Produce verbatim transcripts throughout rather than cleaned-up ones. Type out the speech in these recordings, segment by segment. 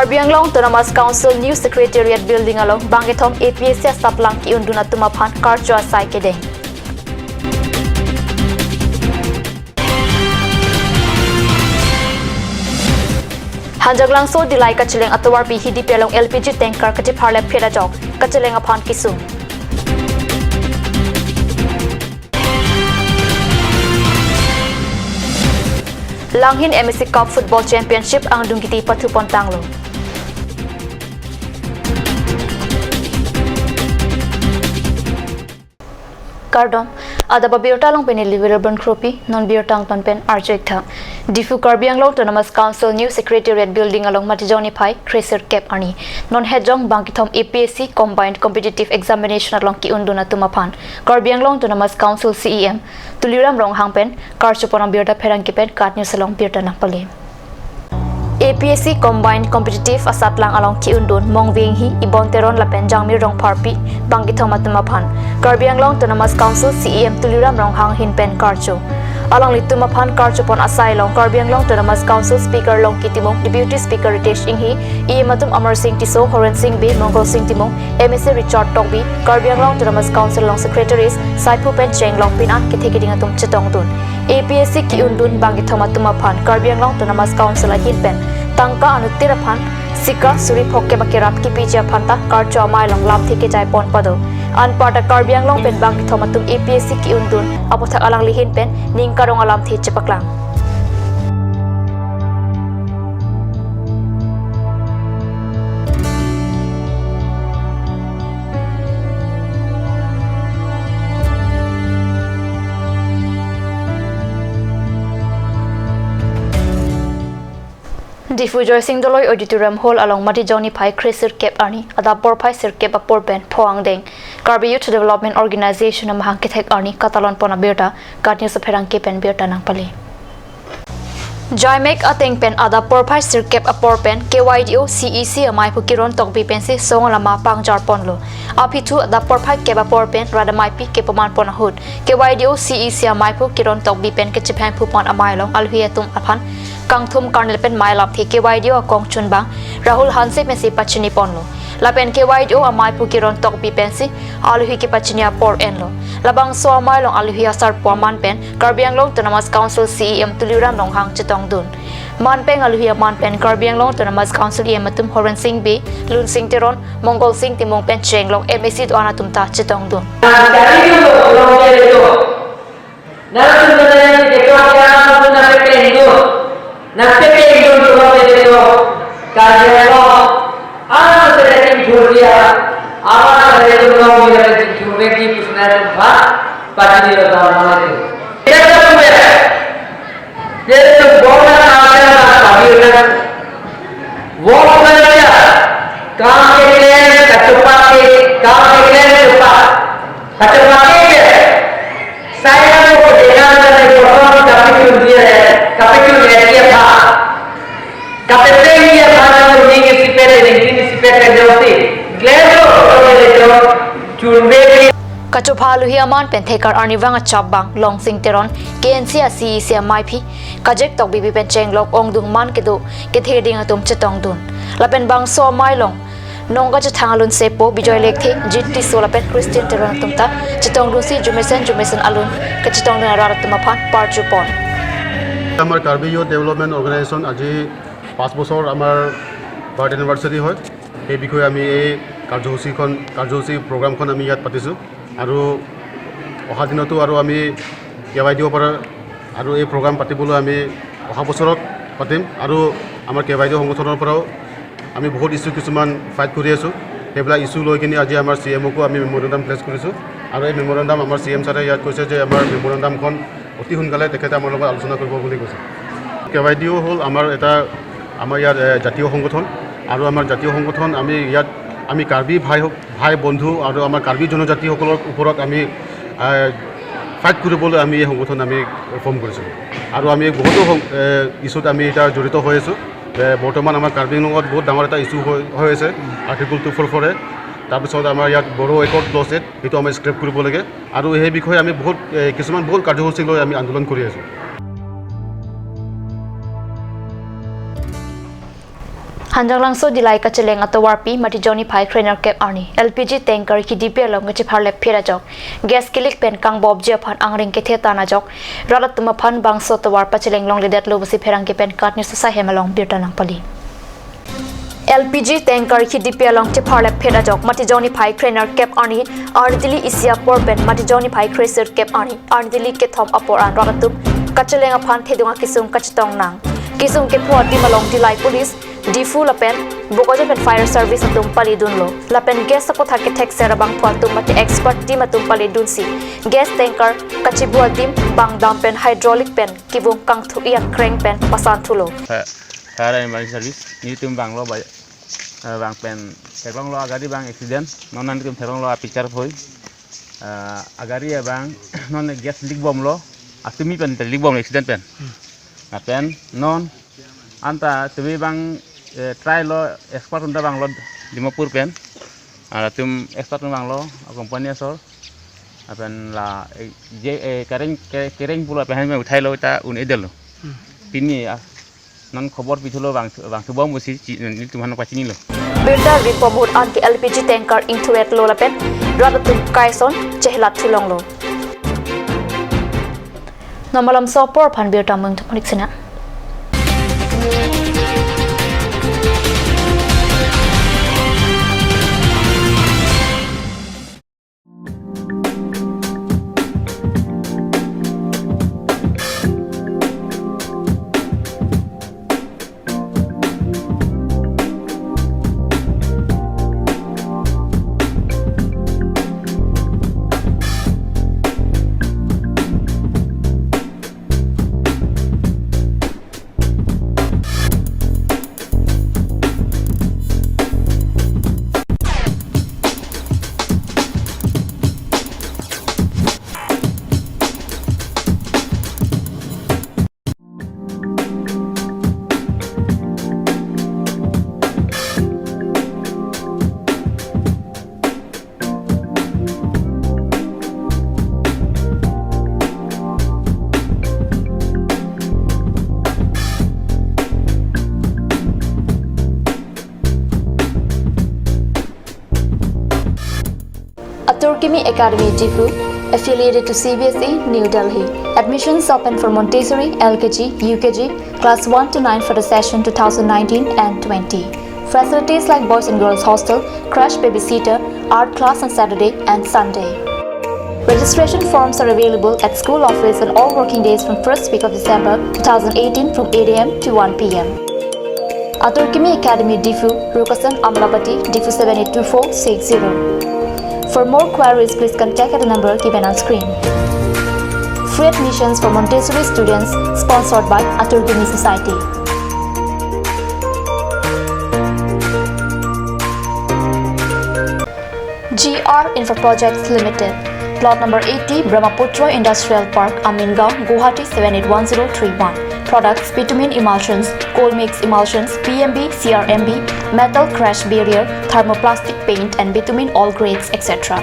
Karbi Anglong Autonomous Council New Secretariat Building along bangkethom A P S C asatlang ki-undun atum aphan karcho asai kedeng. Hanjanglangso Dillai kacheleng atovarpi Hidipi along L P G tanker kachepharle phit ajok kacheleng aphan kesung. Langhin M A C Cup Football Championship angdung kiti pathu pon tanglo. Kardom, adap abirta along pen neli Wilburn Kropi, non birta angton pen arju-ik tha. Diphu, Karbi Anglong Autonomous Council New Secretariat Building along Matijong niphai kre sirkep arni, non hetjong bangkethom A P S C Combined Competitive Examination along ki-undun atum aphan Karbi Anglong Autonomous Council C E M Tuliram Ronghang pen karcho pon abirta pherangke pen KAT News along birta nangpale. A P S C Combined Competitive asatlang along ki-undun Mongve Inghi, Ibon Teron lapen Jangmir Rongpharpi bangkethom atum aphan Karbi Anglong Autonomous Council C E M Tuliram Ronghang ahin pen karcho. Alanglitum aphan karcho pon asai along Karbi Anglong Autonomous Council Speaker Longki Timung, Deputy Speaker Ritesh Inghi, E M atum Amarsing Tisso, Horensing Bey, Mongolsing Timung, M A C Richard Tokbi, Karbi Anglong Autonomous Council along Secretaries saiphu pen chenglok pin an kethe keding atum chetongdun. A P S C ki-undun bangkethom atum aphan Karbi Anglong Autonomous Council ahin pen tangka anuttin aphan sika suri phongkep akerap kipiji aphan ta karcho amei along lamthe kejai pon pado. Anparta Karbi Anglong pen bangkethom atum A P S C ki-undun aputhak alangli ahin pen ning karong alamthe chepaklang. Diphu Joysing Doloi Auditorium Hall along Matijong niphai kre sirkep arni adap porphai sirkep apor pen pho angdeng Karbi Youth Development Organization amahang kethek arni katalon pon abirta KAT News apherangke pen birta nangpale. Jaimek ateng pen adap porphai sirkep apor pen K Y D O C E C ameiphu Kiron Tokbi pensi song alama pangjar ponlo. Aphi thu adap porphai kep apor pen rat ameipi kepaman pon ahut K Y D O C E C ameiphu Kiron Tokbi pen kachephan phu pon amei along alohi atum aphan kangthum karnel pen mei lamthe K Y D O akongchunbang Rahul Hanse pensi pachini ponlo. Lapen K Y D O ameiphu Kiron Tokbi pensi alohi kepachini apor enlo. Labangso amei along alohi asarpo aman pen Karbi Anglong Autonomous Council C E M Tuliram Ronghang chetongdun. Man pen alohi aman pen Karbi Anglong Autonomous Council E M atum Horensing Bey, Lunsing Teron, Mongolsing Timung pen chenglok M A C do-an atum ta chetongdun. Nang cari dulu, belum jadi tu. Nang tu mana yang kita cakap, nang tu nak peking tu. Nang peking tu, belum jadi tu. Karbi Anglong, anak tu nak cingthur dia. Awan ada tu belum dia nak cingthur lagi, tu sana tu, ha? Pasti dia tak mau lagi. Kita tu ber. Dia tu bona kaya nak pagi nak. Wong kaya kam keklem kachopak ke, kam keklem chopak. Kachopak ke. Saya mau dengan dari bosan kapitun dia, kapitun dia dia apa? Kapitun dia apa? Ini sipet, ini sipet dia sih. Glebo, glebo, chunbe. Kachopha alohi aman pen thekar arnivang achap bang Longsing Teron, K N C a C E C ameiphi Kajek Tokbi pen chenglok ongdung man kedo kethe keding atum chetongdun. Lapen bangso amei along nong kachethang alun sepo Bijoy Lekthe, Jit Tisso lapen Christian Teron atum ta chetongdunsi jumesen jumesen alun kachetongdun arat atum aphan parju pon. আমাৰ Karbi youth development organisation আজি পাঁচ বছৰ আমাৰ birthday anniversary হয়। সেই বিষয়ে আমি এই কাৰ্যসূচীখন, কাৰ্যসূচী প্ৰগ্ৰামখন আমি ইয়াত পাতিছোঁ আৰু অহা দিনতো আৰু আমি কে ৱাই ডি অ'ৰ পৰা আৰু এই প্ৰগ্ৰাম পাতিবলৈ আমি অহা বছৰত পাতিম আৰু আমাৰ কে ৱাই ডি অ' সংগঠনৰ পৰাও আমি বহুত ইছ্যু কিছুমান ফাইট কৰি আছোঁ। সেইবিলাক ইছ্যু লৈ কিনি আজি আমাৰ চি এম অ'কো আমি মেমৰেণ্ডাম প্লেচ কৰিছোঁ আৰু এই মেমৰেণ্ডাম আমাৰ চি এম ছাৰে ইয়াত কৈছে যে আমাৰ মেমৰেণ্ডামখন অতি সোনকালে তেখেতে আমাৰ লগত আলোচনা কৰিব বুলি কৈছে। কে ৱাই ডি অ' হ'ল আমাৰ এটা, আমাৰ ইয়াত, এ, জাতীয় সংগঠন আৰু আমাৰ জাতীয় সংগঠন আমি ইয়াত আমি কাৰ্বি ভাই, ভাই বন্ধু আৰু আমাৰ কাৰ্বি জনজাতিসকলৰ ওপৰত আমি, এ, ফাইট কৰিবলৈ আমি এই সংগঠন আমি ফৰ্ম কৰিছিলোঁ আৰু আমি বহুতো সং-, এ, ইছ্যুত আমি এতিয়া জড়িত হৈ আছোঁ। এ, বৰ্তমান আমাৰ কাৰ্বি আংলঙত বহুত ডাঙৰ এটা ইছ্যু হৈ, হৈ আছে আৰ্টিকল টু ফ'ৰ ফ'ৰে। তাৰপিছত আমাৰ ইয়াত বড়ো একৰ্ড ক্লজ এইট, সেইটো আমি স্ক্ৰেপ কৰিব লাগে আৰু সেই বিষয়ে আমি বহুত, এ, কিছুমান বহুত কাৰ্যসূচী লৈ আমি আন্দোলন কৰি আছোঁ। Anjanglangso Dillai kacheleng atovarpi Matijong niphai krenerkep arni L P G tanker K D P along kachepharlep phet ajok, gas kilik pen kangbobji aphan angring kethe tan ajok, rat atum aphan bangso atovar pacheleng longledetlo pusi pherangke pen KAT News asai hem along birta nangpali. L P G tanker K D P along chepharlep phet ajok Matijong niphai krenerkep arni arnitili isi apor pen Matijong niphai kresirkep arni arnitili kethom apor an rat atum kacheleng aphan thedung akesung kachetong nang. Kesung kepho adim along Dillai Police, Diphu lapen Bokajan pen fire service atum palidunlo. Lapen gas aputhak kethekser abangphu atum mate expert team atum palidunsi gas tanker kachibu adim bang dam pen hydraulic pen kevung kangthu-i a-crank pen pasanthulo. Fire and Emergency Service, nelitum vanglo ba, eh, vang pen theklonglo agari abang accident, non nelitum theklonglo apicture phoi. Eh, agari abang non gas leak bomlo, atumi pen leak bomlo accident pen. Lapen non anta tumi abang, eh, try lo expert anta vanglo Dimapur pen. Ah, latum expert vanglo, a company asor. Lapen la, eh, je, eh, kereng, ke-, kereng pulo pen uthailo ta un-edetlo. Hmm. Pini, ah, non khobor pithulo vang, vangthubom pusi chi, nelitum aphan pachinilo. Birta ripo ahut anke L P G tanker ingthu-etlo lapen rat atum kaison chehelat thulonglo. Non malomso apor aphan birta mung thumlik sina. Atur Kimi Academy Diphu, affiliated to C B S E, New Delhi. Admissions open for Montessori, L K G, U K G, class one to nine for the session two thousand nineteen and twenty. Facilities like boys and girls hostel, crash babysitter, art class on Saturday and Sunday. Registration forms are available at school office on all working days from first week of December two thousand eighteen from eight A M to one P M. Atur Kimi Academy Diphu, Rukasan Amlapati, Diphu seven eight two four six zero. For more queries, please contact at the number given on screen. Free admissions for Montessori students, sponsored by Atur Kimi Society. G R Infra Projects Limited, Plot number eighty, Brahmaputra Industrial Park, Amingaon, Guwahati seven eight one zero three one. Products: bitumen emulsions, cold mix emulsions, P M B, C R M B, metal crash barrier, thermoplastic paint and bitumen all grades, et cetera.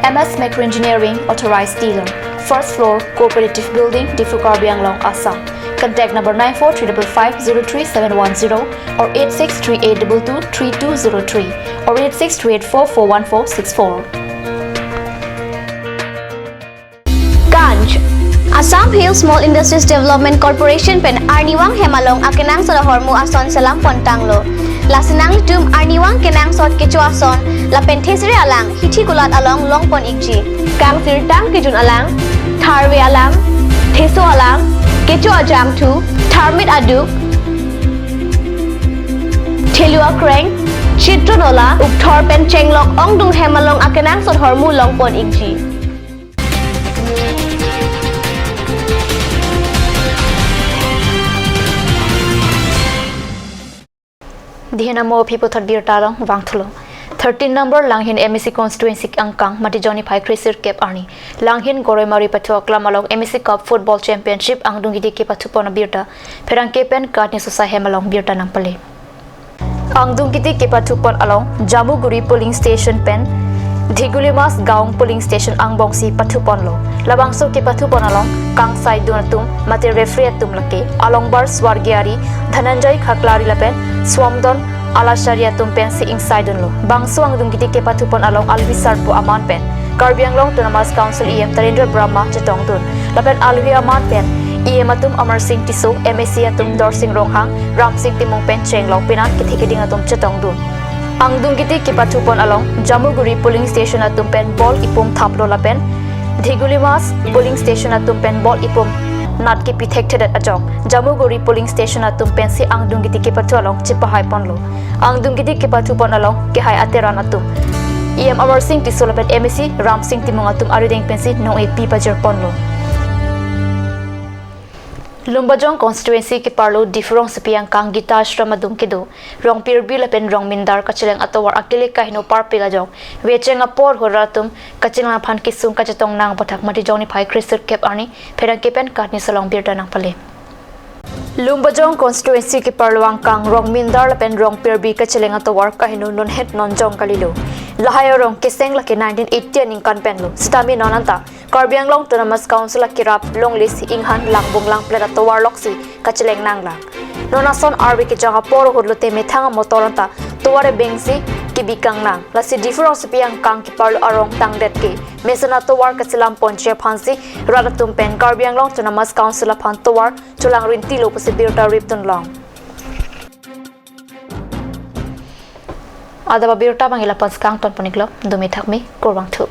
M S Micro Engineering, authorized dealer. First floor, Cooperative Building, Diphu, Karbi Anglong, Assam. Contact number nine four three five five zero three seven one zero or eight six three eight two two three two zero three or eight six three eight four four one four six four. Ganj. Assam Hill Small Industries Development Corporation pen arnivang hem along akenangsot ahormu ason selam pontanglo. Lasi nanglitum arnivang kenangsot kecho ason lapen thesere alang hithi kulat along longpon ikji. Kangsirtang kejun alang, tharve alang, theso alang, kecho ajangthu, tharmit aduk, thelu akreng, chitron ola, ukthor pen chenglok ongdung hem along akenangsot ahormu longpon ikji. Dihena mo aphi puthot birta along vangthulo. Thirteen number Langhin M A C constituency angkang Matijong niphai kresirkep arni Langhin Goroimari pathu aklam along M A C Cup Football Championship angdung kiti kepathupon abirta pherangke pen KAT News asai hem along birta nangpale. Angdung kiti kepathupon along Jamuguri polling station pen Dhigulimas Gaon polling station angbongsi pathuponlo. Labangso kepathupon along kangsaidun atum mate referee atum lake Alongbar Swargiari, Dhananjay Khaklari lapen Swamdon Alashari atum pensi ingsaidunlo. Bangso angdung kiti kepathupon along alwi sarpo aman pen Karbi Anglong Autonomous Council E M Tarendra Brahma chetongdun. Lapen alwi aman pen E M atum Amarsing Tisso, M A C atum Dorsing Ronghang, Ramsing Timung pen chenglok pinan kethe keding atum chetongdun. Angdung kiti kepathupon along Jamuguri polling station atum pen bol ipum thaplo lapen Dhigulimas polling station atum pen bol ipum nat kepi thekthedet ajok Jamuguri polling station atum pensi angdung kiti kepathu along chepahaiponlo. Angdung kiti kepathupon along kehai ateran atum E M Amarsing Tisso lapen M A C Ramsing Timung atum arideng pensi nong-e pi pajirponlo. Lumbajong constituency keparlo Diphu rongsopi angkang Gita Ashram adung kedo Rongpirbi lapen Rongmindar kacheleng atovar akele kaheno parpik ajok vecheng apor ahut rat atum kacheleng aphan kesung kachetong nang aphuthak Matijong niphai kresirkep arni pherangke pen katni solong birta nangpale. Lumbajong constituency keparlo angkang Rongmindar lapen Rongpirbi kacheleng atovar kaheno nonhet nonjong kalilo. Lahai arong keseng lake nineteen eighty aningkan penlo. Sitame non anta Karbi Anglong Autonomous Council akerap longle si inghan langbung langplet atovar loksi kacheleng nanglang. Non ason arve kejang apor ahut lote methang amotor anta tovar ebengsi kebikang nang. Lasi Diphu rongsopi angkang keparlo arong tangdet ke mesen atovar kachelam ponji aphansi rat atum pen Karbi Anglong Autonomous Council aphan tovar cholangrin tilo pusi birta ripdunlong. Adap abirta abang ila pon skang ton poniklo, dumi thakmi, kurvangthu.